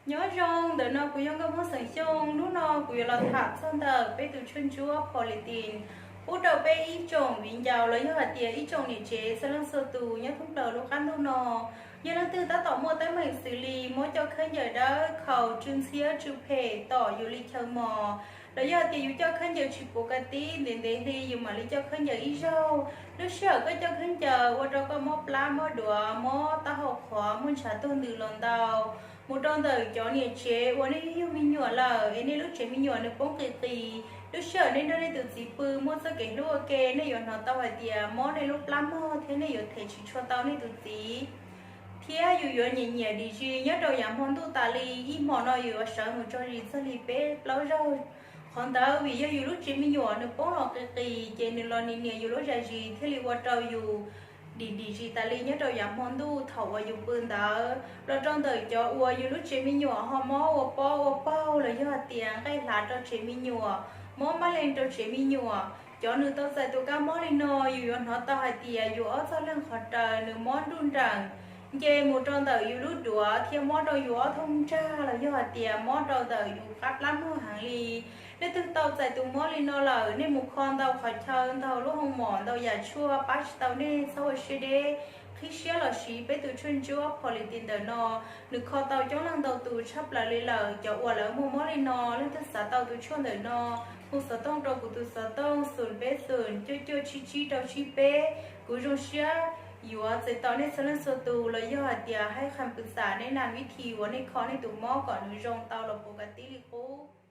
Nyob zoo, ntawm no kuv yog Nkauj Hmoob xeem Xyooj. Hnub no kuv yuav los tham txog ntawm peb tus tshuaj ntsuab Politin pub rau peb ib tsoom viv ncaus los yog hais tias ib tsoom niam tsev txhua leej txhua tus nyob thoob plaws lub qab ntuj no. Yog leej twg tab tom muaj teeb meem xws li mob coj khaub ncaws dawb, khaus, tsw ntxhiab, tsw phem, tom yus li chaw mos, los yog hais tias yus coj khaub ncaws tsis puv ka tib, ntev ntev hli yus mam li coj khaub ncaws ib zaug. Lub sij hawm koj coj khaub ncaws ua rau koj mob plab, mob duav, mob taub hau qhuav, muaj ntshav tuag ntws los ntau. Mus rau ntawm cov niam tsev uas nej yug me nyuam lawm es nej lub tsev me nyuam nws poob qis qis, lub sij hawm nej nrog nej tus txiv pw muaj txoj kev hlub ua ke, nej yuav hnov tau hais tias mob nej lub plab mog thiab nej yuav them tsis tshua tau nej tus txiv. Thiab yus yuav nyiam nyiam dim zis nyob rau yav hmo ntuj tas li, ib hmos no yus yuav sawv mus tso zis txog li peb plaub zaug. Qhov ntawd vim yog yus lub tsev me nyuam nws poob los qis qis ces nws los nias nias yus lub zais zis thiaj li ua rau yus dim dim zis tas li nyob rau yav hmo ntuj thaum uas yus pw ntawd. Los rau ntawm cov uas yus lub tsev me nyuam ho mob ua pob ua paug los yog hais tias nqaij hlav rau tsev me nyuam, mob mab leej rau tsev me nyuam, cov nws tau txais tus kab mob li no yus yuav hnov tau hais tias yus ob txoj leeg qhov raws nws mob nruj nreem, nce mus rau ntawm yus lub duav thiab mob rau yus ob thooj ntsag los yog hais tias mob rau ntawm yus qab plab mog heev li. Leej twg tau txais tus mob li no lawm, nej mus kho ntau qhov chaw, ntau lub hoo mom, ntau yam tshuaj pab tsis tau nej, txhob ua siab deb. Qhib siab los siv peb tus tshuaj ntsuab Politin ntawm no, nws kho tau coob leej ntau tus tshaj plaws li lawm. Cov uas lawv muaj mob li no, leej twg xav tau tus tshuaj ntawm no, hu xov tooj rau kuv tus xov tooj xoom peb xoom cuaj cuaj tsib tsib rau tsib peb. Kuv zoo siab yuav txais tos nej txhua leej txhua tus los yog hais tias hais qhas pw xam nej nam vib thi uas nej kho nej tus mob kom nws zoo tau los puv ka tib li qub.